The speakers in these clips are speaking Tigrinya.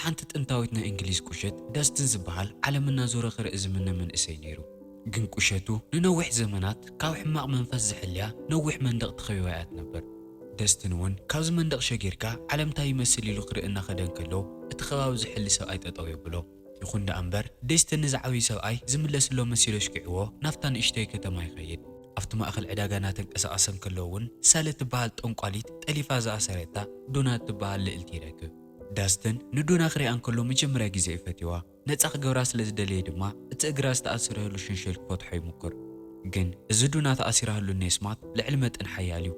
ሓንቲ ጥንታዊት ናይ እንግሊዝ ቁሸት ዳስትን ዝበሃል ዓለም እናዞረ ክርኢ ዝምነ መንእሰይ ነይሩ። ግን ቁሸቱ ንነዊሕ ዘመናት ካብ ሕማቕ መንፈስ ዝሕልያ ነዊሕ መንደቕ ተኸቢባ እያ ትነብር። ደስትን እውን ካብዚ መንደቕ ሸጊርካ ዓለም እንታይ ይመስል ኢሉ ክርኢ እናኸደ እንከሎ፣ እቲ ከባቢ ዝሕሊ ሰብኣይ ጠጠው የብሎ። ይኹን ደኣ እምበር፣ ደስትን ንዝዓብዩ ሰብኣይ ዝምለስሎ መሲሉ ኣሽኪዕዎ ናብታ ንእሽተይ ከተማ ይኸይድ። ኣብቲ ማእከል ዕዳጋ እናተንቀሳቐሰ እንከሎ እውን፣ ሳለ እትበሃል ጠንቋሊት ጠሊፋ ዝኣሰረታ ዱና እትበሃል ልእልቲ ይረክብ። ዳስትን ንዱና ክሪኣ እንከሎ መጀመርያ ግዜ እዩ ፈትዋ። ነጻ ክገብራ ስለ ዝደለየ ድማ፣ እቲ እግራ ዝተኣሰረሉ ሸንሸል ክፈትሖ ይሙክር። ግን እዚ ዱና ተኣሲራሉ ኔስማት ልዕሊ መጠን ሓያል እዩ።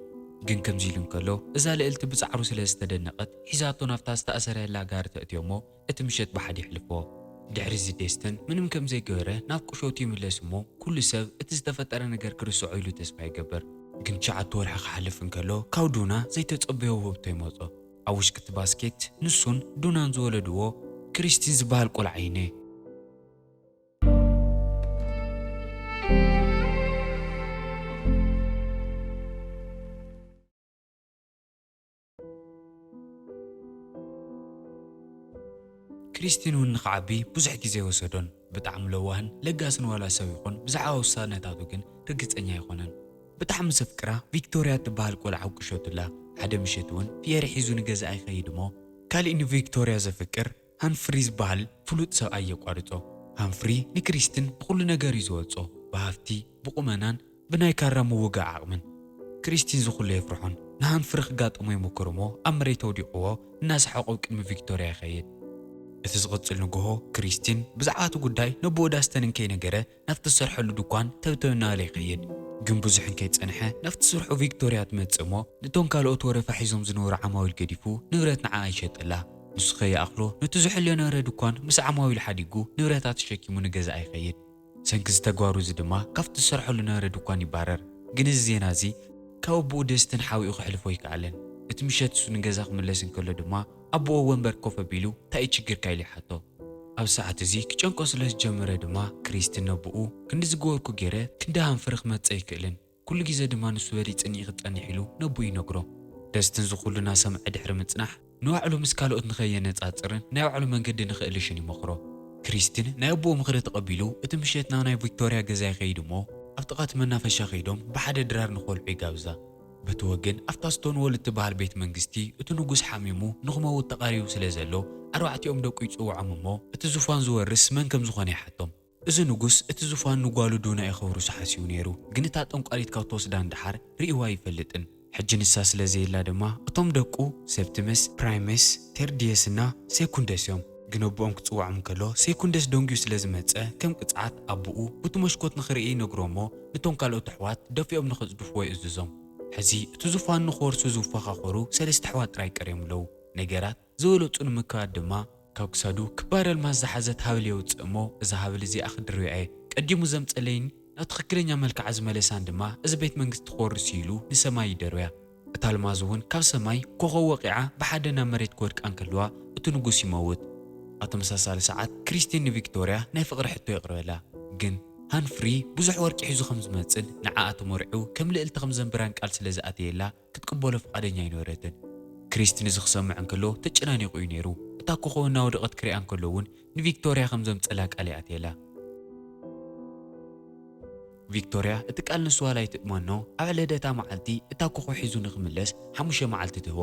ግን ከምዚ ኢሉ እንከሎ፣ እዛ ልእልቲ ብጻዕሩ ስለ ዝተደነቐት፣ ሒዛቶ ናብታ ዝተኣሰረላ ጋሪ ተእትዮ እሞ፣ እቲ ምሸት ብሓደ የሕልፎ። ድሕሪ እዚ ደስትን ምንም ከም ዘይገበረ ናብ ቁሸቱ ይምለስ እሞ፣ ኩሉ ሰብ እቲ ዝተፈጠረ ነገር ክርስዖ ኢሉ ተስፋ ይገብር። ግን ትሽዓተ ወርሒ ክሓልፍ እንከሎ፣ ካብ ዱና ዘይተጸበዮ ውህብቶ ይመጾ። ኣብ ውሽጢ እቲ ባስኬት ንሱን ዱናን ዝወለድዎ ክሪስቲን ዝበሃል ቆልዓ ይነ። ክሪስቲን እውን ንኽዓቢ ብዙሕ ግዜ ኣይወሰዶን። ብጣዕሚ ለዋህን ለጋስን ዋላ ሰብ ይኹን፣ ብዛዕባ ውሳነታቱ ግን ርግጸኛ ኣይኮነን። ብጣዕሚ ዘፍቅራ ቪክቶርያ እትበሃል ቆልዓ ኣብ ቁሸቱ ኣላ። ሓደ ምሸት እውን ፊየሪ ሒዙ ንገዝኣ ይኸይድ እሞ፣ ካሊእ ንቪክቶርያ ዘፍቅር ሃንፍሪ ዝበሃል ፍሉጥ ሰብኣይ የቋርጾ። ሃንፍሪ ንክሪስቲን ብኹሉ ነገር እዩ ዝወጾ፣ ብሃብቲ፣ ብቁመናን ብናይ ካራ ምውጋእ ዓቕምን። ክሪስቲን ዝኹሉ የፍርሖን። ንሃንፍሪ ክጋጠሞ ይሙክር እሞ ኣብ መሬት ኣውዲቕዎ እናሰሓቑ ኣብ ቅድሚ ቪክቶርያ ይኸይድ። እቲ ዝቕጽል ንግሆ ክሪስቲን ብዛዕባ እቲ ጉዳይ ነቦኡ ዳስተን እንከይነገረ ናብቲ ዝሰርሐሉ ድኳን ተብተብ እናበለ ይኸይድ። ግን ብዙሕ እንከይጸንሐ ናብቲ ስርሑ ቪክቶርያ ትመጽእ እሞ፣ ነቶም ካልኦት ወረፋ ሒዞም ዝነበሩ ዓማዊል ገዲፉ ንብረት ንዓኣ ይሸጠላ። ንሱ ከይኣኽሎ ነቲ ዝሕልዮ ነበረ ድኳን ምስ ዓማዊል ሓዲጉ ንብረታት ተሸኪሙ ንገዛኣ ይኸይድ። ሰንኪ እዚ ተግባሩ እዚ ድማ ካብቲ ዝሰርሐሉ ነበረ ድኳን ይባረር። ግን እዚ ዜና እዚ ካብ ኣቦኡ ደስትን ሓቢኡ ክሕልፎ ኣይከኣለን። እቲ ምሸት እሱ ንገዛ ክምለስ እንከሎ ድማ ኣቦኡ ኣብ ወንበር ኮፍ ኣቢሉ "እንታይ እዩ ችግርካ?" ኢሉ ይሓቶ። ኣብ ሰዓት እዚ ክጨንቆ ስለ ዝጀመረ ድማ ክሪስቲን ነቦኡ "ክንዲ ዝገበርኩ ገይረ ክንዲ ሃንፍሪ ክመጽእ ኣይክእልን፣ ኩሉ ግዜ ድማ ንሱ በሊጽኒ እዩ ክጸንሕ" ኢሉ ነቦኡ ይነግሮ። ደስትን እዚ ኩሉ እናሰምዐ ድሕሪ ምጽናሕ ንባዕሉ ምስ ካልኦት ንኸየነጻጽርን ናይ ባዕሉ መንገዲ ንኽእልሽን ይመኽሮ። ክሪስቲን ናይ ኣቦኡ ምኽሪ ተቐቢሉ እቲ ምሸት ናብ ናይ ቪክቶርያ ገዛ ይኸይድ እሞ ኣብ ጥቓ እቲ መናፈሻ ከይዶም ብሓደ ድራር ንኸልዑ ይጋብዛ። በቲ ወገን ኣብታ ስቶንዎል እትበሃል ቤት መንግስቲ እቲ ንጉስ ሓሚሙ ንኽመውት ተቓሪቡ ስለ ዘሎ ኣርባዕቲኦም ደቁ ይጽውዖም እሞ እቲ ዙፋን ዝወርስ መን ከም ዝኾነ ይሓቶም። እዚ ንጉስ እቲ ዙፋን ንጓሉ ዱና እዩ ከውርሶ ሓሲቡ ነይሩ፣ ግን እታ ጠንቋሊት ካብ ትወስዳ ንደሓር ርእይዋ ኣይፈልጥን። ሕጂ ንሳ ስለ ዘየላ ድማ እቶም ደቁ ሰፕቲመስ፣ ፕራይመስ፣ ቴርዲየስ እና ሴኩንደስ እዮም። ግን ኣቦኦም ክጽውዖም እንከሎ ሴኩንደስ ደንጉዩ ስለ ዝመጸ ከም ቅጽዓት ኣቦኡ ብቲ መሽኮት ንኽርኢ ይነግሮ እሞ ነቶም ካልኦት ኣሕዋት ደፊኦም ንኸጽድፍዎ ይእዝዞም። ሕዚ እቲ ዙፋን ንኽወርሱ ዝፎኻኸሩ ሰለስተ ኣሕዋት ጥራይ ቀርዮም ኣለዉ። ነገራት ዝበለጹ ንምክባድ ድማ ካብ ክሳዱ ክባር ኣልማዝ ዝሓዘት ሃብል የውጽእ እሞ እዛ ሃብል እዚኣ ክድርብያ እየ፣ ቀዲሙ ዘምጸለይን ናብ ትኽክለኛ መልክዓ ዝመለሳን ድማ እዚ ቤት መንግስቲ ክወርስ እዩ ኢሉ ንሰማይ ይደርብያ። እታ ኣልማዝ እውን ካብ ሰማይ ኮኸብ ወቒዓ ብሓደ ናብ መሬት ክወድቃ እንከለዋ እቲ ንጉስ ይመውት። ኣብ ተመሳሳሊ ሰዓት ክሪስቲን ንቪክቶርያ ናይ ፍቕሪ ሕቶ የቕርበላ። ግን ሃንፍሪ ብዙሕ ወርቂ ሒዙ ከም ዝመጽን ንዓኣ ተመርዒው ከም ልእልቲ ከም ዘንብራን ቃል ስለ ዝኣተየላ ክትቅበሎ ፍቓደኛ ኣይነበረትን። ክሪስቲን እዚ ክሰምዕ እንከሎ ተጨናኒቑ እዩ ነይሩ። እታ ኮኸብ እናወደቐት ክሪኣ እንከሎ እውን ንቪክቶርያ ከም ዘምጸላ ቃል ይኣትየላ። ቪክቶርያ እቲ ቃል ንሱ ዋላ ኣይትእመኖ፣ ኣብ ልደታ መዓልቲ እታ ኮኸብ ሒዙ ንኽምለስ ሓሙሽተ መዓልቲ ትህቦ።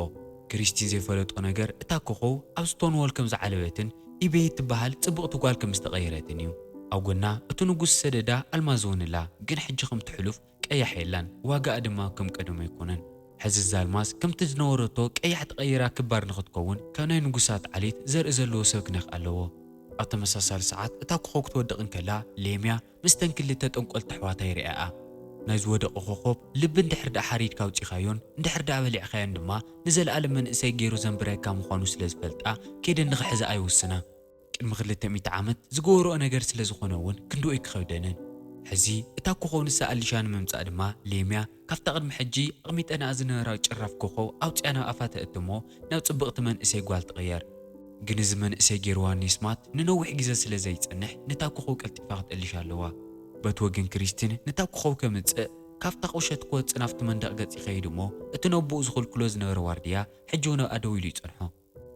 ክሪስቲን ዘይፈለጦ ነገር እታ ኮኸብ ኣብ ስቶንዎል ከም ዝዓለበትን ኢቤይ እትበሃል ጽብቕቲ ጓል ከም ዝተቐየረትን እዩ። ኣብ ጎና እቲ ንጉስ ዝሰደዳ ኣልማዝ እውን ኣላ፣ ግን ሕጂ ከምቲ ሕሉፍ ቀያሕ የላን፣ ዋጋኣ ድማ ከም ቀደሙ ኣይኮነን። ሕዚ እዛ ኣልማዝ ከምቲ ዝነበረቶ ቀያሕ ተቐይራ ክባር ንኽትከውን ካብ ናይ ንጉሳት ዓሌት ዘርኢ ዘለዎ ሰብ ክንኽ ኣለዎ። ኣብ ተመሳሳሊ ሰዓት እታ ኮኸብ ክትወድቕ እንከላ ሌምያ ምስተን ክልተ ጠንቆልቲ ኣሕዋታ ይርእያኣ። ናይ ዝወደቐ ኮኸብ ልቢ እንድሕር ደኣ ሓሪድካ ኣውጺኻዮን እንድሕር ደኣ በሊዕኻዮን ድማ ንዘለኣለም መንእሰይ ገይሩ ዘንብረካ ምዃኑ ስለ ዝፈልጣ ከይደን ንኽሕዝኣ ይውስና። ቅድሚ ክልተ ሚእቲ ዓመት ዝገበርኦ ነገር ስለ ዝኾነ እውን ክንድኡ ኣይክኸብደንን። ሕዚ እታ ኮኸብ ንሳ ኣሊሻ ንምምጻእ ድማ ሌምያ ካብታ ቅድሚ ሕጂ ኣቕሚጠንኣ ዝነበራ ጭራፍ ኮኸብ ኣውጺኣ ናብ ኣፋ ተእትሞ ናብ ጽብቕቲ መንእሰይ ጓል ትቕየር። ግን እዚ መንእሰይ ገይርዋ ኔስማት ንነዊሕ ግዜ ስለ ዘይጸንሕ ነታ ኮኸብ ቀልጢፋ ክትእልሽ ኣለዋ። በቲ ወገን ክሪስቲን ነታ ኮኸብ ከምጽእ ካብታ ቁሸት ክወጽእ ናብቲ መንደቕ ገጽ ይኸይድ እሞ እቲ ነቦኡ ዝኽልክሎ ዝነበረ ዋርድያ ሕጂ እውን ኣብኣ ደው ኢሉ ይጸንሖ።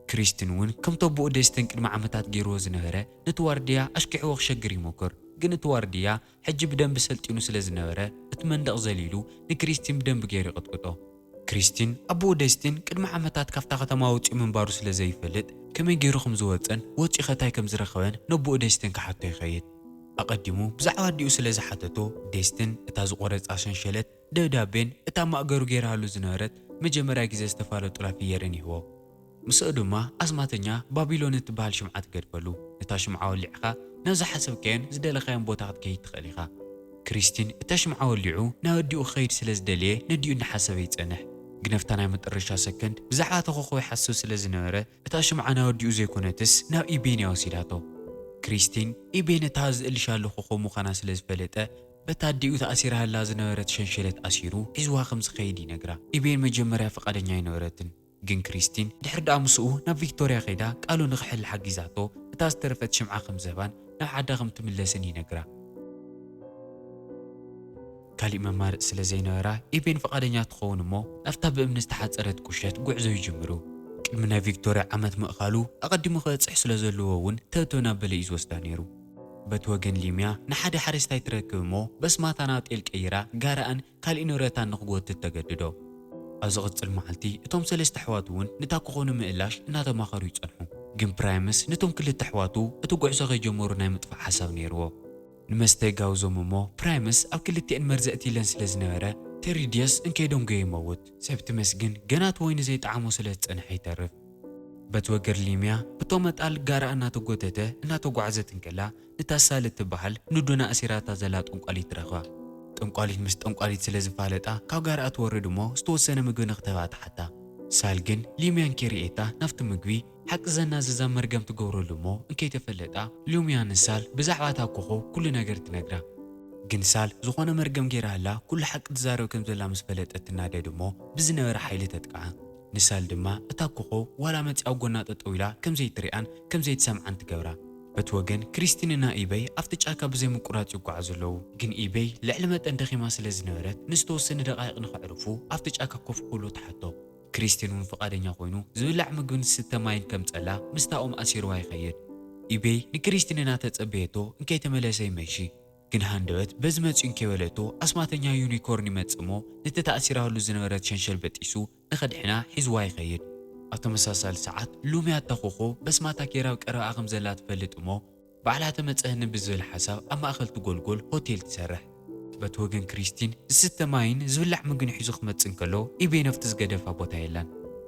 ክሪስቲን እውን ከምቲ ኣቦኡ ደስቲን ቅድሚ ዓመታት ገይርዎ ዝነበረ ነቲ ዋርድያ ኣሽኪዕዎ ክሸግር ይሞክር። ግን እቲ ዋርድያ ሕጂ ብደንቢ ሰልጢኑ ስለ ዝነበረ እቲ መንደቕ ዘሊሉ ንክሪስቲን ብደንቢ ገይሩ ይቕጥቅጦ። ክሪስቲን ኣቦኡ ደስቲን ቅድሚ ዓመታት ካብታ ከተማ ወፂኡ ምንባሩ ስለ ዘይፈልጥ ከመይ ገይሩ ከም ዝወፀን ወፂኡ ከ ታይ ከም ዝረኸበን ነቦኡ ደስቲን ክሓቶ ይኸይድ። ኣቐዲሙ ብዛዕባ ኣዲኡ ስለ ዝሓተቶ ደስቲን እታ ዝቖረፃ ሸንሸለት ደብዳቤን እታ ማእገሩ ገይራሉ ዝነበረት መጀመርያ ግዜ ዝተፋለጡላ ፍየርን ይህቦ። ምስኡ ድማ ኣስማተኛ ባቢሎን እትበሃል ሽምዓ ትገድፈሉ። ነታ ሽምዓ ወሊዕኻ ናብ ዝሓሰብካዮን ዝደለኻዮን ቦታ ክትከይድ ትኽእል ኢኻ። ክሪስቲን እታ ሽምዓ ወሊዑ ናብ ኣዲኡ ክኸይድ ስለ ዝደለየ ነዲኡ እናሓሰበ ይጸንሕ። ግን ኣብታ ናይ መጠረሻ ሰከንድ ብዛዕባ እታ ኮኾብ ይሓስብ ስለ ዝነበረ እታ ሽምዓ ናብ ኣዲኡ ዘይኮነትስ ናብ ኢቤን እያ ወሲዳቶ። ክሪስቲን ኢቤን እታ ዝእልሻሉ ኮኾብ ምዃና ስለ ዝፈለጠ በታ ኣዲኡ ተኣሲራላ ዝነበረት ሸንሸለት ኣሲሩ ሒዝዋ ከም ዝኸይድ ይነግራ። ኢቤን መጀመርያ ፍቓደኛ ኣይነበረትን። ግን ክሪስቲን ድሕሪ ደኣ ምስኡ ናብ ቪክቶርያ ከይዳ ቃሉ ንኽሕል ሓጊዛቶ እታ ዝተረፈት ሽምዓ ከም ዝህባን ናብ ዓዳ ከም ትምለስን ይነግራ። ካሊእ መማረፂ ስለ ዘይነበራ ኢቤን ፍቓደኛ ትኸውን እሞ ናብታ ብእምኒ ዝተሓፀረት ቁሸት ጉዕዞ ይጅምሩ። ቅድሚ ናይ ቪክቶርያ ዓመት ምእኻሉ ኣቐዲሙ ክበፅሕ ስለ ዘለዎ እውን ተእቶ ናብ በለ እዩ ዝወስዳ ነይሩ። በቲ ወገን ሊምያ ንሓደ ሓረስታይ ትረክብ እሞ በስማታ ናብ ጤል ቀይራ ጋራኣን ካሊእ ንብረታን ንኽጎትት ተገድዶ። ኣብ ዝቕጽል መዓልቲ እቶም ሰለስተ ኣሕዋት እውን ንታኮኾ ንምእላሽ እናተማኸሩ ይጸንሑ። ግን ፕራይምስ ነቶም ክልተ ኣሕዋቱ እቲ ጉዕዞ ከይጀመሩ ናይ ምጥፋእ ሓሳብ ነይርዎ። ንመስተ ይጋብዞም እሞ ፕራይምስ ኣብ ክልቲኤን መርዚ ኣእትይለን ስለ ዝነበረ ቴሪድየስ እንከይደንጎየ ይመውት። ሰብቲመስ ግን ገና እቲ ወይኒ ዘይጠዓሞ ስለ ዝጸንሐ ይተርፍ። በቲ ወገን ሊምያ ብቶም ኣጣል ጋራ እናተጎተተ እናተጓዕዘት እንከላ ንታ ሳል እትበሃል ንዱና ኣሲራታ ዘላ ጠንቋሊት ትረኽባ። ጠንቋሊት ምስ ጠንቋሊት ስለ ዝፋለጣ ካብ ጋርኣ ትወርድ እሞ ዝተወሰነ ምግቢ ንክትህባ ትሓታ። ሳል ግን ሊምያን ኬሪኤታ ናብቲ ምግቢ ሓቂ ዘናዘዛ መርገም ትገብረሉ እሞ እንከይተፈለጣ ሉምያ ንሳል ብዛዕባ እታ ኮኾብ ኩሉ ነገር ትነግራ። ግን ሳል ዝኾነ መርገም ገይራላ ኩሉ ሓቂ ትዛረብ ከም ዘላ ምስ ፈለጠት ትናደድ እሞ ብዝነበረ ሓይሊ ተጥቅዓ። ንሳል ድማ እታ ኮኾብ ዋላ መጺኣ ኣብ ጎና ጠጠው ኢላ ከም ዘይትሪኣን ከም ዘይትሰምዓን ትገብራ። በቲ ወገን ክሪስቲንና ኢበይ ኣብቲ ጫካ ብዘይ ምቁራጽ ይጓዓዙ ኣለዉ። ግን ኢበይ ልዕሊ መጠን ደኺማ ስለ ዝነበረት ንዝተወሰነ ደቓይቕ ንኸዕርፉ ኣብቲ ጫካ ኮፍ ክብሉ ትሓቶ። ክሪስቲን እውን ፍቓደኛ ኮይኑ ዝብላዕ ምግብን ዝስተ ማይን ከምጸላ ምስታ ኦም ኣሲርዋ ይኸይድ። ኢበይ ንክሪስቲን እናተጸበየቶ እንከይተመለሰ ይመሺ። ግን ሃንደበት በዚ መጺኡ እንከይበለቶ ኣስማተኛ ዩኒኮርን ይመጽእ እሞ ነቲ ተኣሲራሉ ዝነበረት ሸንሸል በጢሱ ንኸድሕና ሒዝዋ ይኸይድ። ኣብ ተመሳሳሊ ሰዓት ሉምያ እታ ኮኾብ በስማታ ኬራ ኣብ ቀረብኣ ከም ዘላ ትፈልጥ እሞ ባዕላ ተመጽእኒ ብዝብል ሓሳብ ኣብ ማእከል ትጎልጎል ሆቴል ትሰርሕ። በቲ ወገን ክሪስቲን ዝስተ ማይን ዝብላዕ ምግብን ሒዙ ክመጽእ እንከሎ ኢቤን ኣብቲ ዝገደፋ ቦታ የላን።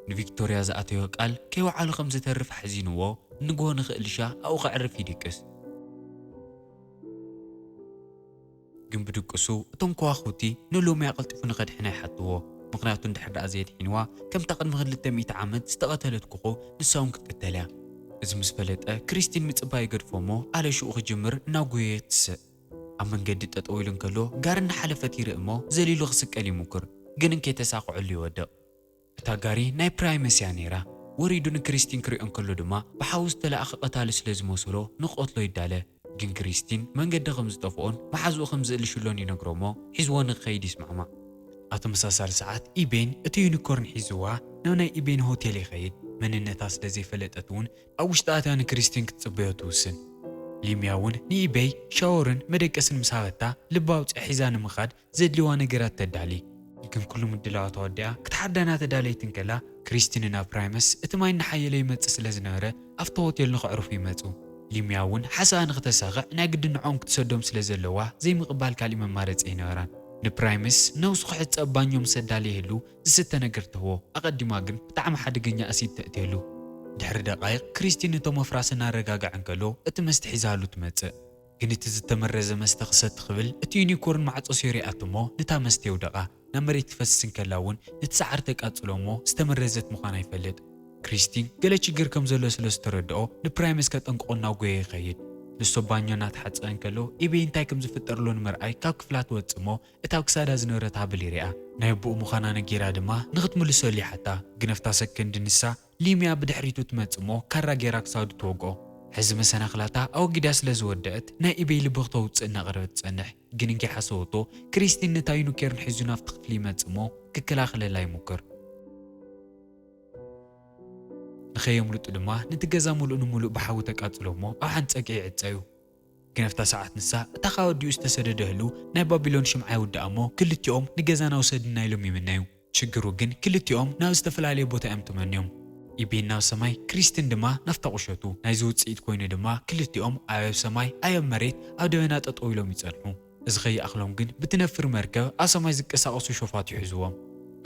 ንቪክቶርያ ዝኣተዮ ቃል ከይወዓሉ ከም ዝተርፍ ኣሕዚንዎ ንግሆ ንኽእልሻ ኣብኡ ከዕርፍ ይድቅስ። ግን ብድቅሱ እቶም ከዋኽብቲ ንሎምያ ቀልጢፉ ንኸድሕና ይሓትዎ። ምኽንያቱ እንድሕር ደኣ ዘየድሒንዋ ከምታ ቅድሚ ክልተ ሚእቲ ዓመት ዝተቐተለት ኮኾብ ንሳ እውን ክትቅተል እያ። እዚ ምስ ፈለጠ ክሪስቲን ምጽባይ ይገድፎ እሞ ኣለሽኡ ክጅምር እናጎየ ትስእ። ኣብ መንገዲ ጠጠው ኢሉ እንከሎ ጋሪ እናሓለፈት ይርኢ እሞ ዘሊሉ ክስቀል ይሙክር፣ ግን እንከይተሳኽዐሉ ይወድቕ። እታ ጋሪ ናይ ፕራይመስ እያ ነይራ። ወሪዱ ንክሪስቲን ክሪኦ እንከሎ ድማ ብሓዊ ዝተላእኸ ቀታሊ ስለ ዝመሰሎ ንክቐትሎ ይዳለ። ግን ክሪስቲን መንገዲ ከም ዝጠፍኦን መሓዝኡ ከም ዝእልሽሎን ይነግሮ እሞ ሒዝዎ ንክኸይድ ይስማዕማዕ። ኣብ ተመሳሳሊ ሰዓት ኢቤን እቲ ዩኒኮርን ሒዝዋ ናብ ናይ ኢቤን ሆቴል ይኸይድ። መንነታ ስለ ዘይፈለጠት እውን ኣብ ውሽጢ ኣትያ ንክሪስቲን ክትጽበዮ ትውስን። ሊምያ እውን ንኢቤይ ሻወርን መደቀስን ምስ ሃበታ ልባ ኣውፅኣ ሒዛ ንምኻድ ዘድልዋ ነገራት ተዳሊ። ግን ኩሉ ምድላዋት ኣወዲኣ ክትሓዳ እናተዳለየት እንከላ ክሪስቲን ናብ ፕራይመስ እቲ ማይ እናሓየለ ይመጽእ ስለ ዝነበረ ኣብቲ ሆቴል ንኽዕርፉ ይመጹ። ሊምያ እውን ሓሳኣ ንክተሳኽዕ ናይ ግድን ንዕኦም ክትሰዶም ስለ ዘለዋ ዘይምቕባል ካሊእ መማረፂ ኣይነበራን። ንፕራይመስ ነብሱ ክሕጸብ ባኞ ምስ ኣዳለየ ይህሉ ዝስተ ነገር ትህቦ። ኣቐዲማ ግን ብጣዕሚ ሓደገኛ ኣሲድ ተእትየሉ። ድሕሪ ደቓይቕ ክሪስቲን ነቶም ኣፍራስ እናረጋግዐ እንከሎ እቲ መስተ ሒዛሉ ትመጽእ። ግን እቲ ዝተመረዘ መስተ ክሰቲ ክብል እቲ ዩኒኮርን ማዕጾ ሰይሩ ይኣቱ እሞ ነታ መስተ የውደቓ። ናብ መሬት ትፈስስ እንከላ እውን ነቲ ሰዓሪ ተቃጽሎ እሞ ዝተመረዘት ምዃና ይፈልጥ። ክሪስቲን ገለ ችግር ከም ዘሎ ስለ ዝተረድኦ ንፕራይመስ ከጠንቅቖ እናጎየ ይኸይድ። ንሱ ኣብ ባኞ እናተሓጸበ እንከሎ ኢቤይ እንታይ ከም ዝፍጠር ኣሎ ንምርኣይ ካብ ክፍላ ትወጽእ እሞ እታ ኣብ ክሳዳ ዝነበረት ሃብል ይሪኣ። ናይ ኣቦኡ ምዃና ነጊራ ድማ ንኽትምልሰሉ ይሓታ። ግን ኣብታ ሰከንድ ንሳ ሊምያ ብድሕሪቱ ትመጽእ እሞ ካራ ጌራ ክሳዱ ትወግኦ። ሕዚ መሰናኽላታ ኣወጊዳ ስለ ዝወደአት ናይ ኢቤይ ልቢ ክተውጽእ እናቐረበት ትጸንሕ። ግን እንከይሓሰበቶ ክሪስቲን ነታ ዩኒኮርን ሒዙ ናብቲ ክፍሊ ይመጽእ እሞ ክከላኸለላ ይሙክር። ንኸየምልጡ ድማ ነቲ ገዛ ምሉእ ንምሉእ ብሓዊ ተቃጽሎ እሞ ኣብ ሓንቲ ጸግዒ ይዕጸዩ። ግን ኣብታ ሰዓት ንሳ እታ ካብ ኣዲኡ ዝተሰደደ ህልው ናይ ባቢሎን ሽምዓ ይውድኣ እሞ ክልቲኦም ንገዛና ውሰድና ኢሎም ይምነዩ። ሽግሩ ግን ክልቲኦም ናብ ዝተፈላለየ ቦታ እዮም ትመንዮም። ኢቤን ናብ ሰማይ፣ ክሪስቲን ድማ ናብታ ቁሸቱ። ናይዚ ውጽኢት ኮይኑ ድማ ክልቲኦም ኣይ ኣብ ሰማይ ኣይ ኣብ መሬት ኣብ ደበና ጠጠው ኢሎም ይጸንሑ። እዚ ከይኣኽሎም ግን ብትነፍር መርከብ ኣብ ሰማይ ዝንቀሳቐሱ ሸፋቱ ይሕዝዎም።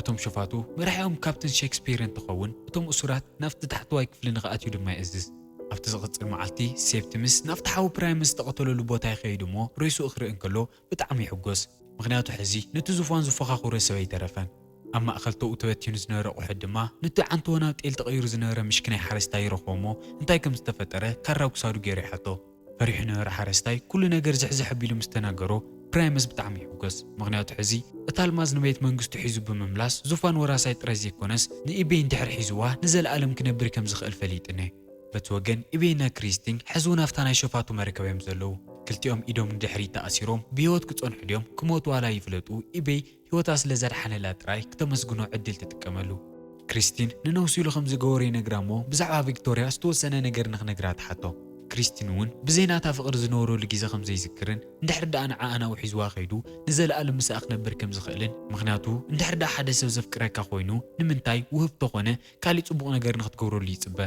እቶም ሸፋቱ መራሒኦም ካፕተን ሼክስፒር እንትኸውን፣ እቶም እሱራት ናብቲ ታሕተዋይ ክፍሊ ንኽኣትዩ ድማ ይእዝዝ። ኣብቲ ዝቕጽል መዓልቲ ሴፕቲምስ ናብቲ ሓው ፕራይምስ ዝተቐተለሉ ቦታ ይኸይድ እሞ ሬስኡ ክርኢ እንከሎ ብጣዕሚ ይሕጎስ። ምኽንያቱ ሕዚ ነቲ ዙፋን ዝፈኻኹረ ሰብ ኣይተረፈን። ኣብ ማእከል ተኡ ተበቲኑ ዝነበረ ኣቑሑት ድማ ነቲ ዓንተቦ ናብ ጤል ተቐይሩ ዝነበረ ምሽክናይ ሓረስታይ ይረኽቦ እሞ እንታይ ከም ዝተፈጠረ ካራ ኣብ ክሳዱ ገይሩ ይሓቶ። ፈሪሑ ነበረ ሓረስታይ ኩሉ ነገር ዝሕዝሕ ኣቢሉ ምስ ተናገሮ ፕራይመስ ብጣዕሚ ይሕጎስ። ምኽንያቱ ሕዚ እቲ ኣልማዝ ንቤት መንግስቱ ሒዙ ብምምላስ ዙፋን ወራሳይ ጥራይ ዘይኮነስ ንኢቤይ እንድሕር ሒዝዋ ንዘለኣለም ክነብር ከም ዝኽእል ፈሊጥኒ። በቲ ወገን ኢቤይና ክሪስቲን ሕዚ እውን ኣብታ ናይ ሸፋቱ መርከብ እዮም ዘለዉ። ክልቲኦም ኢዶም ንድሕሪት ተኣሲሮም ብህይወት ክጸንሑ ድዮም ክሞቱ ዋላ ይፍለጡ፣ ኢቤይ ህይወታ ስለ ዘድሓነላ ጥራይ ክተመስግኖ ዕድል ትጥቀመሉ። ክሪስቲን ንነብሱ ኢሉ ከም ዝገበሮ ይነግራ እሞ ብዛዕባ ቪክቶርያ ዝተወሰነ ነገር ንኽነግራ ትሓቶ። ክሪስቲን እውን ብዘይ ናታ ፍቕሪ ዝነበረሉ ግዜ ከም ዘይዝክርን እንድሕር ደኣ ንዓኣ ናብኡ ሒዝዋ ከይዱ ንዘለኣለም ምስኣ ክነብር ከም ዝኽእልን፣ ምኽንያቱ እንድሕር ደኣ ሓደ ሰብ ዘፍቅረካ ኮይኑ ንምንታይ ውህብቶ ኮነ ካሊእ ጽቡቕ ነገር ንኽትገብረሉ ይጽበ።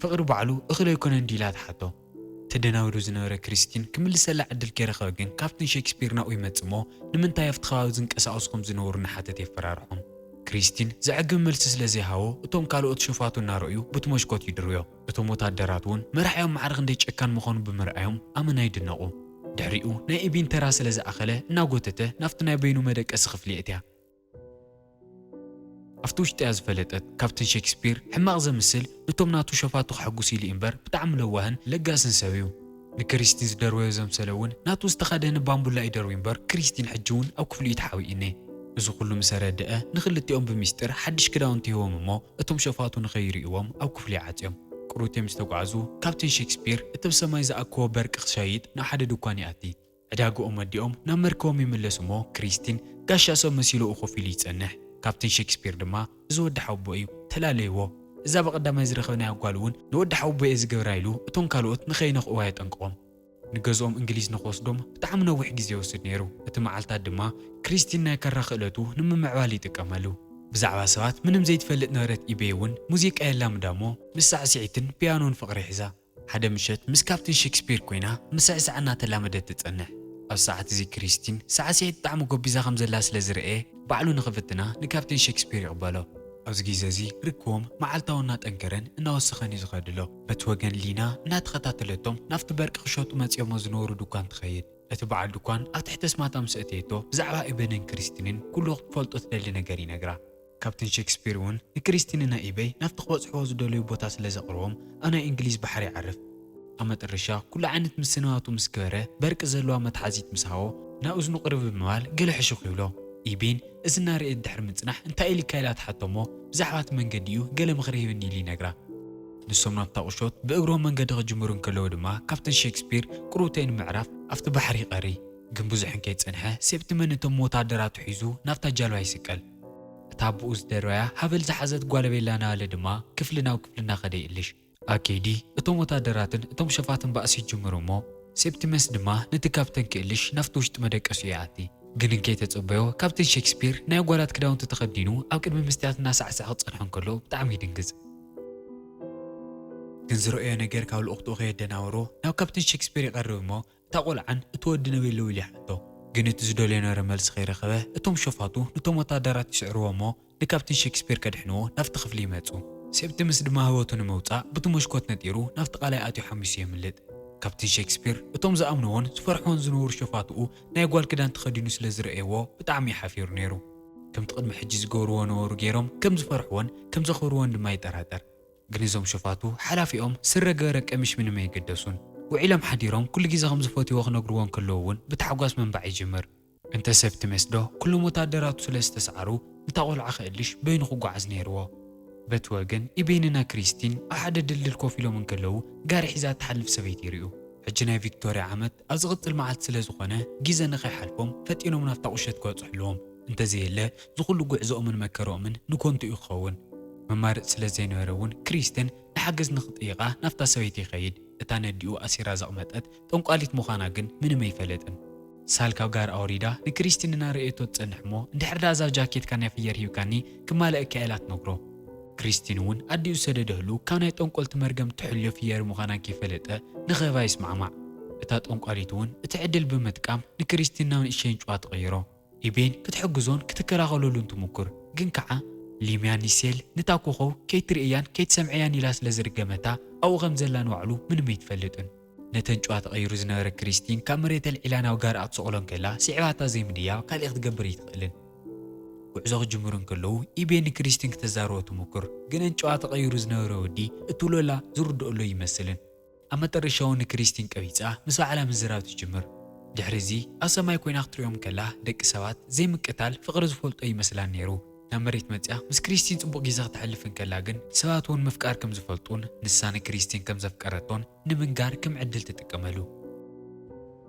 ፍቕሪ ባዕሉ እኽሊ ኣይኮነን ድዩ ኢላ ትሓቶ። ተደናዊሩ ዝነበረ ክሪስቲን ክምልሰላ ዕድል ከይረኸበ ግን ካፕተን ሼክስፒር ናብኡ ይመጽእ እሞ ንምንታይ ኣብቲ ከባቢ ዝንቀሳቐሱ ከም ዝነበሩ እናሓተተ የፈራርሖም። ክሪስቲን ዘዕግብ መልሲ ስለ ዘይሃቦ እቶም ካልኦት ሸፋቱ እናረኣዩ ብቲ መስኮት ይድርብዮ። እቶም ወታደራት እውን መራሒኦም ማዕረ ክንደይ ጨካን ምዃኑ ብምርኣዮም ኣመና ይድነቑ። ድሕሪኡ ናይ ኢቤን ተራ ስለ ዝኣኸለ እናጎተተ ናብቲ ናይ በይኑ መደቀሲ ክፍሊ የእትያ። ኣብቲ ውሽጢ እያ ዝፈለጠት። ካፕተን ሼክስፒር ሕማቕ ዘምስል ንቶም ናቱ ሸፋቱ ከሐጉስ ኢሉ እዩ እምበር ብጣዕሚ ለዋህን ለጋስን ሰብ እዩ። ንክሪስቲን ዝደርበዮ ዘምሰለ እውን ናቱ ዝተኸደነ ባምቡላ እዩ ደርብዩ እምበር ክሪስቲን ሕጂ እውን ኣብ ክፍሊኡ ተሓቢኡ እኔ። እዚ ኩሉ ምስ ኣረድአ ንክልቲኦም ብሚስጥር ሓድሽ ክዳውንቲ ይህቦም እሞ እቶም ሸፋቱ ንኸይርእይዎም ኣብ ክፍሊ ይዓጽዮም። ቅሩቴ ምስ ተጓዕዙ ካፕተን ሼክስፒር እቲ ብሰማይ ዝኣከቦ በርቂ ክሸይጥ ናብ ሓደ ድኳን ይኣቲ። ዕዳግኦም ወዲኦም ናብ መርከቦም ይምለሱ እሞ ክሪስቲን ጋሻ ሰብ መሲሉ ኣብኡ ኮፍ ኢሉ ይጸንሕ። ካፕተን ሼክስፒር ድማ እዚ ወዲ ሓውቦ እዩ፣ ተላለይዎ። እዛ ብቐዳማይ ዝረኸብናያ ጓል እውን ንወዲ ሓውቦ እየ ዝገብራ ኢሉ እቶም ካልኦት ንኸይነኽእዋ የጠንቅቖም። ንገዝኦም እንግሊዝ ንኽወስዶም ብጣዕሚ ነዊሕ ግዜ ይወስድ ነይሩ። እቲ መዓልታት ድማ ክሪስቲን ናይ ካራ ክእለቱ ንምምዕባል ይጥቀመሉ። ብዛዕባ ሰባት ምንም ዘይትፈልጥ ነበረት ኢቤይ እውን ሙዚቃ የላምዳ እሞ ምስ ሳዕስዒትን ፒያኖን ፍቕሪ ሒዛ። ሓደ ምሸት ምስ ካፕተን ሼክስፒር ኮይና ምስዕሳዕ እናተላመደት ትጸንሕ። ኣብ ሰዓት እዚ ክሪስቲን ሳዕስዒት ብጣዕሚ ጎቢዛ ከም ዘላ ስለ ዝረኤ ባዕሉ ንኽፍትና ንካፕተን ሼክስፒር ይቕበሎ። ኣብዚ ግዜ እዚ ርክቦም መዓልታዊ እናጠንከረን እናወሰኸን እዩ ዝኸድሎ። በቲ ወገን ሊና እናተኸታተለቶም ናብቲ በርቂ ክሸጡ መጺኦሞ ዝነበሩ ድኳን ትኸይድ። እቲ በዓል ድኳን ኣብ ትሕቲ ኣስማታ ምስ ኣእተየቶ ብዛዕባ ኢቤንን ክሪስቲንን ኩሉ ክትፈልጦ ትደሊ ነገር ይነግራ። ካፕተን ሼክስፒር እውን ንክሪስቲንና ኢቤይ ናብቲ ክበጽሕዎ ዝደለዩ ቦታ ስለ ዘቕርቦም ኣብ ናይ እንግሊዝ ባሕሪ ይዓርፍ። ኣብ መጠረሻ ኩሉ ዓይነት ምስንባቱ ምስ ገበረ በርቂ ዘለዋ መትሓዚት ምስ ሃቦ ናብ እዝኑ ቅርብ ብምባል ገለ ሕሹኽ ይብሎ። ኢቤን እዚ እናረኤት ድሕሪ ምጽናሕ እንታይ ኢልካ ኢላ ትሓቶ እሞ ብዛዕባ እቲ መንገዲ እዩ ገለ ምኽሪ ሂብኒ ኢሉ ይነግራ። ንሶም ናብታ ቁሾት ብእግሮም መንገዲ ክጅምሩ እንከለዉ ድማ ካፕተን ሼክስፒር ቅሩተይ ንምዕራፍ ኣብቲ ባሕሪ ይቐሪ። ግን ብዙሕ እንከይጸንሐ ሴፕቲመን እቶም ወታደራቱ ሒዙ ናብታ ጃልባ ይስቀል። እታ ኣቦኡ ዝደርበያ ሃበል ዝሓዘት ጓለቤላ ናለ ድማ ክፍሊ ናብ ክፍሊ እናኸደ ይእልሽ። ኣኬዲ እቶም ወታደራትን እቶም ሸፋትን ባእሲ ይጅምሩ እሞ ሴፕቲመስ ድማ ነቲ ካፕተን ክእልሽ ናብቲ ውሽጢ መደቀሱ ይኣቲ። ግን እንከይተጸበዮ ካፕተን ሼክስፒር ናይ ጓላት ክዳውንቲ ተኸዲኑ ኣብ ቅድሚ መስትያት እናሳዕሰዐ ክጸንሖ እንከሎ ብጣዕሚ ይድንግጽ። ግን ዝረኣዮ ነገር ካብ ልኡኽትኡ ከየደናወሮ ናብ ካፕተን ሼክስፒር ይቐርብ እሞ እታ ቆልዓን እቲ ወድን ኣበይ ኣለዉ ኢሉ ይሓቶ። ግን እቲ ዝደልዮ ነበረ መልሲ ከይረኸበ እቶም ሸፋቱ ነቶም ወታደራት ይስዕርዎ እሞ ንካፕተን ሼክስፒር ከድሕንዎ ናብቲ ክፍሊ ይመጹ። ሴፕቲምስ ድማ ህይወቱ ንምውጻእ ብቲ መስኮት ነጢሩ ናብቲ ቃላይ ኣትዩ ሓሚሱ የምልጥ። ካፕተን ሼክስፒር እቶም ዝኣምንዎን ዝፈርሕዎን ዝነበሩ ሸፋትኡ ናይ ጓል ክዳን ተኸዲኑ ስለ ዝረኣይዎ ብጣዕሚ እዩ ሓፊሩ ነይሩ። ከምቲ ቅድሚ ሕጂ ዝገብርዎ ነበሩ ገይሮም ከም ዝፈርሕዎን ከም ዘኽብርዎን ድማ ይጠራጠር። ግን እዞም ሸፋቱ ሓላፊኦም ስረ ገበረ ቀሚሽ ምንም ኣይገደሱን። ውዒሎም ሓዲሮም ኩሉ ግዜ ከም ዝፈትይዎ ክነግርዎ እንከለዉ እውን ብታሕጓስ ምንባዕ ይጅምር። እንተ ሴፕቲመስ ዶ ኩሎም ወታደራቱ ስለ ዝተስዓሩ ነታ ቆልዓ ክእልሽ በይኑ ክጓዓዝ ነይርዎ። በቲ ወገን ኢቤንና ክሪስቲን ኣብ ሓደ ድልድል ኮፍ ኢሎም እንከለዉ ጋሪ ሒዛ እትሓልፍ ሰበይቲ ይርእዩ። ሕጂ ናይ ቪክቶርያ ዓመት ኣብ ዝቕጽል መዓልቲ ስለ ዝኾነ ግዜ ንኸይሓልፎም ፈጢኖም ናብታ ቁሸት ክበጽሑ ኣለዎም። እንተዘየለ ዝኹሉ ጉዕዞኦምን መከረኦምን ንኮንቱ እዩ ክኸውን። መማረጺ ስለ ዘይነበረ እውን ክሪስቲን ንሓገዝ ንኽጥይቓ ናብታ ሰበይቲ ይኸይድ። እታ ነዲኡ ኣሲራ ዘቕመጠት ጠንቋሊት ምዃና ግን ምንም ኣይፈለጥን። ሳል ካብ ጋር ኣውሪዳ ንክሪስቲን እናረእየቶ ትጸንሕ እሞ፣ እንድሕር ደኣ እዛ ጃኬትካ ናይ ፍየር ሂብካኒ ክማለኣካ እያ ኢላ ትነግሮ። ክሪስቲን እውን ኣዲኡ ዝሰደደህሉ ካብ ናይ ጠንቆልቲ መርገም ትሕልዮ ፍየር ምዃና ከይፈለጠ ንኸህባ ይስማዕማዕ። እታ ጠንቋሊት እውን እቲ ዕድል ብምጥቃም ንክሪስቲን ናብ ንእሸይን ጭዋ ትቕይሮ። ኢቤን ክትሕግዞን ክትከላኸለሉን ትሙክር፣ ግን ከዓ ሊምያ ኒሴል ንታ ኮኸብ ከይትርእያን ከይትሰምዕያን ኢላ ስለ ዝርገመታ ኣብኡ ከም ዘላ ንባዕሉ ምንም ኣይትፈልጥን። ነተን ጭዋ ተቐይሩ ዝነበረ ክሪስቲን ካብ መሬት ኣልዒላ ናብ ጋር ኣትስቕሎ እንከላ ስዒባታ ዘይምድያብ ካልእ ክትገብር ኣይትኽእልን። ጉዕዞ ክጅምሩ እንከለዉ ኢቤን ንክሪስቲን ክተዛርቦ ትሙክር፣ ግን ጨዋ ተቐይሩ ዝነበረ ወዲ እትብሎ ላ ዝርድኦ ኣሎ ይመስልን። ኣብ መጠረሻ እውን ንክሪስቲን ቀቢጻ ምስ ባዕላ ምዝራብ ትጅምር። ድሕሪ እዚ ኣብ ሰማይ ኮይና ክትሪኦም ከላ ደቂ ሰባት ዘይምቅታል ፍቕሪ ዝፈልጦ ይመስላን ነይሩ። ናብ መሬት መጽያ ምስ ክሪስቲን ጽቡቕ ግዜ ክተሕልፍ እንከላ ግን ሰባት እውን ምፍቃር ከም ዝፈልጡን ንሳ ንክሪስቲን ከም ዘፍቀረቶን ንምንጋር ከም ዕድል ትጥቀመሉ።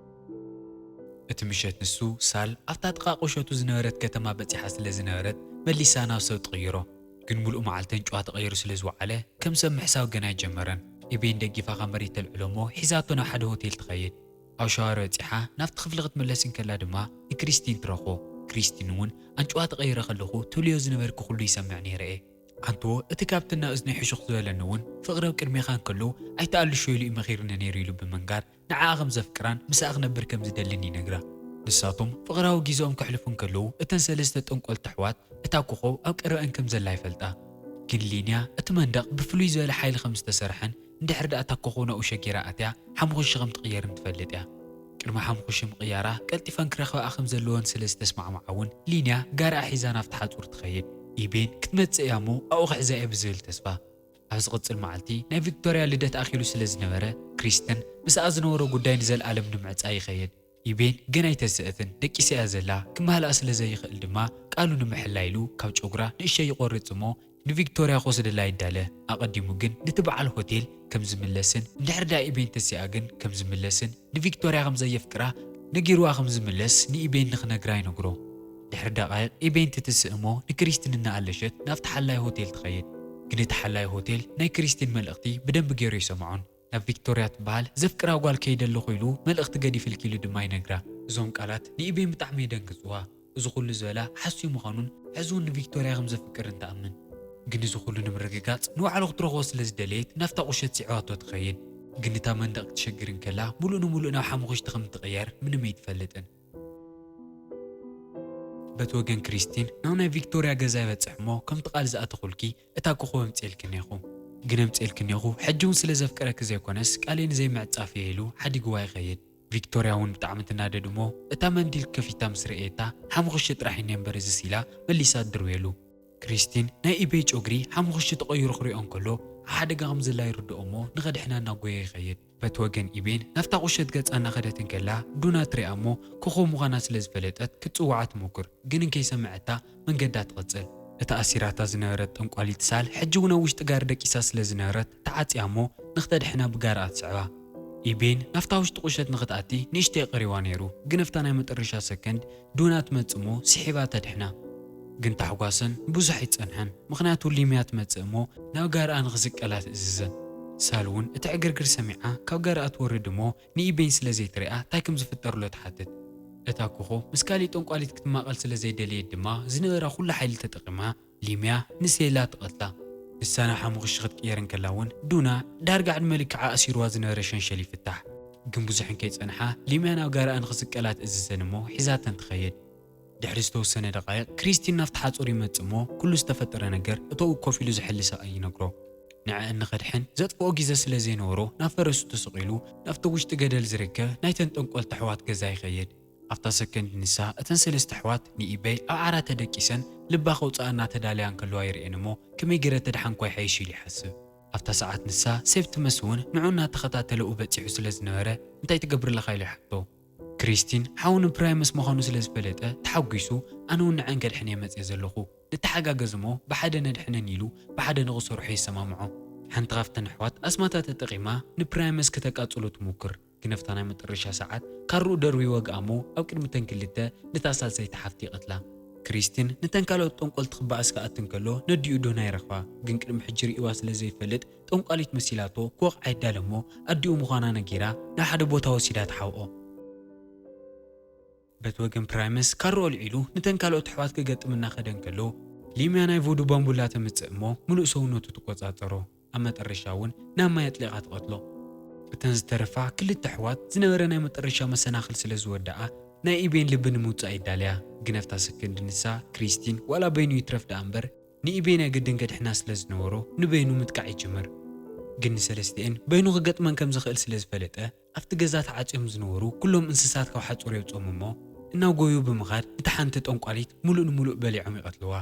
እቲ ምሸት ንሱ ሳል ኣብታ ጥቓ ቁሸቱ ዝነበረት ከተማ በጺሓ ስለ ዝነበረት መሊሳ ናብ ሰብ ትቕይሮ። ግን ሙሉእ መዓልተን ጨዋ ተቐይሩ ስለ ዝወዓለ ከም ሰብ ምሕሳብ ገና ኣይጀመረን። ኢቤን ደጊፋ ካብ መሬት ተልዕሎ እሞ ሒዛቶ ናብ ሓደ ሆቴል ትኸይድ። ኣብ ሻወር በጺሓ ናብቲ ክፍሊ ክትምለስ እንከላ ድማ ንክሪስቲን ትረኽቦ። ክሪስቲን እውን ኣንጭዋ ተቐይረ ከለኹ ትብልዮ ዝነበርኪ ኩሉ ይሰምዕ ነይረ እየ። ኣንትዎ እቲ ካብቲ ናብ እዝነይ ሕሹኽ ዝበለኒ እውን ፍቕሪ ኣብ ቅድሜኻ እንከሎ ኣይትኣልሾ ኢሉ እዩ መኺርኒ ነይሩ ኢሉ ብምንጋር ንዓኣ ከም ዘፍቅራን ምስኣ ክነብር ከም ዝደልን ይነግራ። ንሳቶም ፍቕራዊ ግዜኦም ከሕልፉ እንከለዉ እተን ሰለስተ ጠንቆልቲ ኣሕዋት እታ ኮኾብ ኣብ ቀረበአን ከም ዘላ ይፈልጣ። ግን ሊንያ እቲ መንደቕ ብፍሉይ ዝበለ ሓይሊ ከም ዝተሰርሐን እንድሕር ደኣ እታ ኮኾብ ናብኡ ሸጊራ ኣትያ ሓሙኽሺ ከም ትቕየርን ትፈልጥ እያ። ቅድሚ ሓሙኽሺ ምቕያራ ቀልጢፈን ክረኽባኣ ከም ዘለወን ስለ ዝተስማዕማዓ እውን ሊንያ ጋርኣ ሒዛ ናብቲ ሓጹር ትኸይድ። ኢቤን ክትመጽእ እያ እሞ ኣብኡ ክሕዛ እየ ብዝብል ተስፋ። ኣብ ዝቕጽል መዓልቲ ናይ ቪክቶርያ ልደት ኣኺሉ ስለ ዝነበረ ክሪስቲን ምስኣ ዝነበሮ ጉዳይ ንዘለኣለም ንምዕጻ ይኸይድ። ኢቤን ግን ኣይተስእፍን፣ ደቂሳ እያ ዘላ፣ ክመሃልኣ ስለ ዘይኽእል ድማ ቃሉ ንምሕላይ ኢሉ ካብ ጨጉራ ንእሸ ይቖርጽ እሞ ንቪክቶርያ ክወስደላ ይዳለ። ኣቐዲሙ ግን ነቲ በዓል ሆቴል ከም ዝምለስን እንድሕር ደኣ ኢቤን ተሲኣ ግን ከም ዝምለስን ንቪክቶርያ ከም ዘየፍቅራ ነጊርዋ ከም ዝምለስ ንኢቤን ንኽነግራ ይነግሮ። ድሕሪ ደቓይቕ ኢቤን ትትስእ እሞ ንክሪስቲን እናኣለሸት ናብቲ ሓላይ ሆቴል ትኸይድ። ግን እቲ ሓላይ ሆቴል ናይ ክሪስቲን መልእኽቲ ብደንቢ ገይሩ ይሰምዖን። ናብ ቪክቶርያ ትበሃል ዘፍቅራ ጓል ከይደ ኣለኹ ኢሉ መልእኽቲ ገዲፍልኪ ኢሉ ድማ ይነግራ። እዞም ቃላት ንኢቤን ብጣዕሚ የደንግጽዋ። እዚ ኩሉ ዝበላ ሓስዩ ምዃኑን ሕዚ እውን ንቪክቶርያ ከም ዘፍቅርን ትኣምን። ግን እዚ ኩሉ ንምርግጋጽ ንባዕሉ ክትረኽቦ ስለ ዝደለየት ናብታ ቁሸት ስዒባቶ ትኸይድ። ግን እታ መንደቕ ክትሸግር እንከላ ሙሉእ ንሙሉእ ናብ ሓሙኽሽቲ ከም ትቕየር ምንም ኣይትፈልጥን። በቲ ወገን ክሪስቲን ናብ ናይ ቪክቶርያ ገዛ ይበጽሕ እሞ ከምቲ ቃል ዝኣተኹልኪ እታ ኮኾብ ኣምጽኤልኪ እኒኹ። ግን ኣምጽኤልኪ እኒኹ ሕጂ እውን ስለ ዘፍቅረኪ ዘይኮነስ ቃለይ ንዘይምዕጻፍ እየ ኢሉ ሓዲግዋ ይኸይድ። ቪክቶርያ እውን ብጣዕሚ ትናደድ እሞ እታ መንዲል ከፊታ ምስ ረእየታ ሓሙኽሽቲ ጥራሕ እየ እምበር እዚስ ኢላ መሊሳ ትድርብየሉ። ክሪስቲን ናይ ኢቤይ ጨጉሪ ሓሙኽሽቲ ተቐይሩ ክሪኦ እንከሎ ኣብ ሓደጋ ከም ዘላ ይርድኦ እሞ ንኸድሕና እናጎየ ይኸይድ። በቲ ወገን ኢቤን ናብታ ቁሸት ገጻ እናኸደት እንከላ ዱና ትሪኣ እሞ ኮኾብ ምዃና ስለ ዝፈለጠት ክትጽውዓ ትሞክር፣ ግን እንከይሰምዐታ መንገዳ ትቕጽል። እታ ኣሲራታ ዝነበረት ጠንቋሊት ሳል ሕጂ እውን ኣብ ውሽጢ ጋር ደቂሳ ስለ ዝነበረት ተዓጽያ እሞ ንኽተድሕና ብጋርኣ ትስዕባ። ኢቤን ናብታ ውሽጢ ቁሸት ንኽትኣቲ ንእሽተይ ቀሪባ ነይሩ፣ ግን ኣብታ ናይ መጠረሻ ሰከንድ ዱና ትመጽእ እሞ ስሒባ ተድሕና። ግን ታሕጓሰን ብዙሕ ኣይጸንሐን፣ ምኽንያቱ ሊምያ ትመጽእ እሞ ናብ ጋርኣ ንኽስቀላ ትእዝዘን። ሳል እውን እቲ ዕግርግር ሰሚዓ ካብ ጋርኣ ትወርድ እሞ ንኢቤን ስለ ዘይትሪኣ እንታይ ከም ዝፍጠርሎ ትሓትት። እታ ኮኾብ ምስ ካሊእ ጠንቋሊት ክትማቐል ስለ ዘይደለየት ድማ ዝነበራ ኩሉ ሓይሊ ተጠቒማ ሊምያ ንሴላ ትቐትላ። ንሳ ናብ ሓሙኽሽቲ ክትቅየር እንከላ እውን ዱና ዳርጋ ዕድመ ልክዓ ኣሲርዋ ዝነበረ ሸንሸል ይፍታሕ። ግን ብዙሕ እንከይጸንሓ ሊምያ ናብ ጋርኣ ንኽስቀላ ትእዝዘን እሞ ሒዛተን ትኸይድ። ድሕሪ ዝተወሰነ ደቓይቕ ክሪስቲን ናብቲ ሓጹር ይመጽእ እሞ ኩሉ ዝተፈጠረ ነገር እቶኡ ኮፍ ኢሉ ዝሕሊ ሰብኣይ ይነግሮ። ንዕአን ንኸድሕን ዘጥፍኦ ግዜ ስለ ዘይነበሮ ናብ ፈረሱ ተሰቒሉ ናብቲ ውሽጢ ገደል ዝርከብ ናይተን ጠንቆልቲ ኣሕዋት ገዛ ይኸይድ። ኣብታ ሰከንድ ንሳ እተን ሰለስተ ኣሕዋት ንኢቤይ ኣብ ዓራት ተደቂሰን ልባ ከውጽኣ እናተዳለያ እንከለዋ ይርእየን እሞ ከመይ ገይረ ተድሓንኳ ይሓይሽ ኢሉ ይሓስብ። ኣብታ ሰዓት ንሳ ሴፕቲመስ እውን ንዑ እናተኸታተለ ኣብኡ በጺሑ ስለ ዝነበረ እንታይ ትገብር ኣለኻ ኢሉ ይሓቶ። ክሪስቲን ሓው ንፕራይመስ ምዃኑ ስለ ዝፈለጠ ተሓጒሱ ኣነ እውን ንዐን ከድሕን እየ መጽየ ዘለኹ፣ ንተሓጋገዝ እሞ ብሓደ ነድሕነን ኢሉ ብሓደ ንኽሰርሑ የሰማምዖ። ሓንቲ ካብተን ኣሕዋት ኣስማታ ተጠቒማ ንፕራይመስ ክተቃጽሎ ትሙክር፣ ግን ኣብታ ናይ መጠረሻ ሰዓት ካርኡ ደርቢ ይወግኣ እሞ ኣብ ቅድሚ እተን ክልተ ነታ ሳልሰይቲ ሓፍቲ ይቐትላ። ክሪስቲን ነተን ካልኦት ጠንቆልቲ ክበኣስ ክኣቲ እንከሎ ነዲኡ ዶና ይረኽባ። ግን ቅድሚ ሕጂ ርእይዋ ስለ ዘይፈልጥ ጠንቋሊት መሲላቶ ክወቕዓ ይዳለ እሞ ኣዲኡ ምዃና ነጊራ ናብ ሓደ ቦታ ወሲዳ ትሓብኦ። በቲ ወገን ፕራይመስ ካሮ ኣልዒሉ ነተን ካልኦት ኣሕዋት ክገጥም እናኸደ እንከሎ ሊምያ ናይ ቮዱ ባምቡላ ተምጽእ እሞ ምሉእ ሰውነቱ ትቆጻጸሮ። ኣብ መጠረሻ እውን ናብ ማይ ኣጥሊቓ ትቐትሎ። እተን ዝተረፋ ክልተ ኣሕዋት ዝነበረ ናይ መጠረሻ መሰናኽል ስለ ዝወደኣ ናይ ኢቤን ልቢ ንምውጻእ ይዳለያ። ግን ኣብታ ሰከንድ ንሳ ክሪስቲን ዋላ በይኑ ይትረፍ ደኣ እምበር ንኢቤን ኣይ ግድን ከድሕና ስለ ዝነበሮ ንበይኑ ምጥቃዕ ይጅምር። ግን ንሰለስቲኤን በይኑ ክገጥመን ከም ዝኽእል ስለ ዝፈለጠ ኣብቲ ገዛ ተዓጽዮም ዝነበሩ ኩሎም እንስሳት ካብ ሓጹር የውጽኦም እሞ እናጎዩ ብምኻድ እታ ሓንቲ ጠንቋሊት ሙሉእ ንሙሉእ በሊዖም ይቐትልዋ።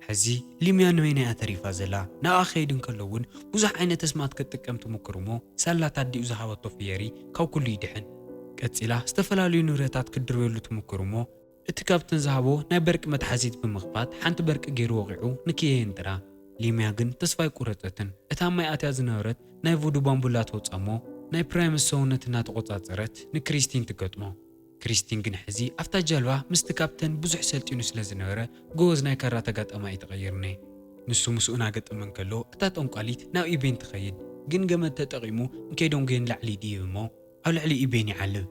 ሕዚ ሊምያ ንበይና እያ ተሪፋ ዘላ። ናብኣ ክኸይድ እንከሎ እውን ብዙሕ ዓይነት ኣስማት ክትጥቀም ትምክር እሞ ሳላ ኣዲኡ ዝሃበቶ ፍየሪ ካብ ኩሉ ይድሕን። ቀጺላ ዝተፈላለዩ ንብረታት ክትድርበሉ ትምክር እሞ እቲ ካብተን ዝሃቦ ናይ በርቂ መትሓዚት ብምኽፋት ሓንቲ በርቂ ገይሩ ወቒዑ ንክየ የንጥራ። ሊምያ ግን ተስፋ ኣይቆረጸትን። እታ ኣብ ማይ ኣትያ ዝነበረት ናይ ቮዱ ባምቡላ ተውጻ እሞ ናይ ፕራይመስ ሰውነት እናተቆጻጸረት ንክሪስቲን ትገጥሞ። ክሪስቲን ግን ሕዚ ኣብታ ጃልባ ምስቲ ካፕተን ብዙሕ ሰልጢኑ ስለ ዝነበረ ጎበዝ ናይ ካራ ተጋጣማይ እዩ ተቐይርኒ። ንሱ ምስኡ እናገጠመ እንከሎ እታ ጠንቋሊት ናብ ኢቤን ትኸይድ። ግን ገመድ ተጠቒሙ ንከይዶም ግን ላዕሊ ይድይብ እሞ ኣብ ልዕሊ ኢቤን ይዓልብ።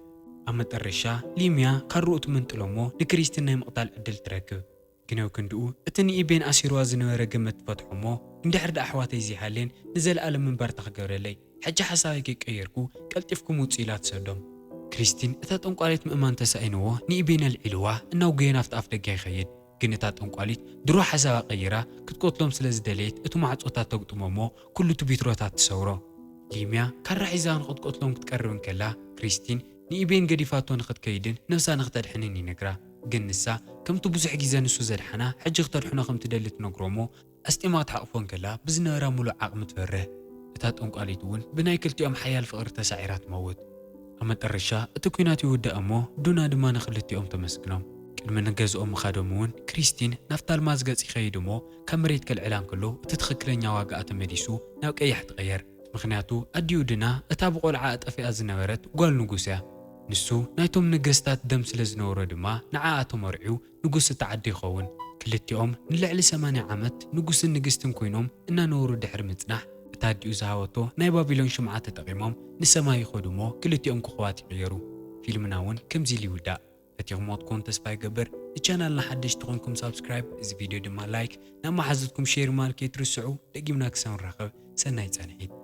ኣብ መጠረሻ ሊምያ ካርኡ ትምንጥሎ እሞ ንክሪስቲን ናይ ምቕታል ዕድል ትረክብ። ግን ኣብ ክንድኡ እቲ ንኢቤን ኣሲርዋ ዝነበረ ገመድ ትፈትሖ እሞ እንድሕር ደኣ ኣሕዋተይ ዘይሃልየን ንዘለኣለም ምንባርታ ክገብረለይ ሕጂ ሓሳበይ ከይቀየርኩ ቀልጢፍኩም ውጹ ኢላ ትሰዶም። ክሪስቲን እታ ጠንቋሊት ምእማን ተሳኢንዎ ንኢቤን ኣልዒልዋ እናውገየ ናብቲ ኣፍ ደገ ይኸይድ። ግን እታ ጠንቋሊት ድሮ ሓሳባ ቀይራ ክትቆትሎም ስለ ዝደለየት እቲ ማዕጾታት ተግጥሞ እሞ ኩሉ እቲ ቢትሮታት ትሰብሮ። ሊምያ ካራ ሒዛ ንኽትቆትሎም ክትቀርብ እንከላ ክሪስቲን ንኢቤን ገዲፋቶ ንኽትከይድን ነብሳ ንኽተድሕንን ይነግራ። ግን ንሳ ከምቲ ብዙሕ ግዜ ንሱ ዘድሓና ሕጂ ክተድሕኖ ከም ትደሊ ትነግሮ እሞ ኣስጢማ ክትሓቕፎ እንከላ ብዝነበራ ሙሉእ ዓቕሚ ትበርህ። እታ ጠንቋሊት እውን ብናይ ክልቲኦም ሓያል ፍቕሪ ተሳዒራ ትመውት። ኣብ መጠረሻ እቲ ኲናት ይውዳእ እሞ ዱና ድማ ንኽልቲኦም ተመስግኖም። ቅድሚ ንገዝኦም ምኻዶም እውን ክሪስቲን ናብታ ኣልማዝ ገጽ ይኸይድ እሞ ካብ መሬት ከልዕላ እንከሎ እቲ ትኽክለኛ ዋጋኣ ተመሊሱ ናብ ቀይሕ ትቕየር። ምኽንያቱ ኣዲኡ ድና እታ ብቆልዓ ኣጠፊኣ ዝነበረት ጓል ንጉስ እያ። ንሱ ናይቶም ነገስታት ደም ስለ ዝነበሮ ድማ ንዓኣ ተመርዕዩ ንጉስ እታ ዓዲ ይኸውን። ክልቲኦም ንልዕሊ ሰማንያ ዓመት ንጉስን ንግስትን ኮይኖም እናነበሩ ድሕሪ ምጽናሕ እታ ኣዲኡ ዝሃበቶ ናይ ባቢሎን ሽምዓ ተጠቒሞም ንሰማይ ይኸዱ እሞ ክልቲኦም ኮኾባት ይቕየሩ። ፊልምና እውን ከምዚ ኢሉ ይውዳእ። ፈቲኹምዎ ትኮኑ ተስፋ ይገብር። ንቻናልና ሓደሽቲ ኮንኩም ሳብስክራይብ፣ እዚ ቪድዮ ድማ ላይክ፣ ናብ መሓዙትኩም ሼር ማለት ከይትርስዑ። ደጊምና ክሳብ ንራኸብ ሰናይ ጻንሒት።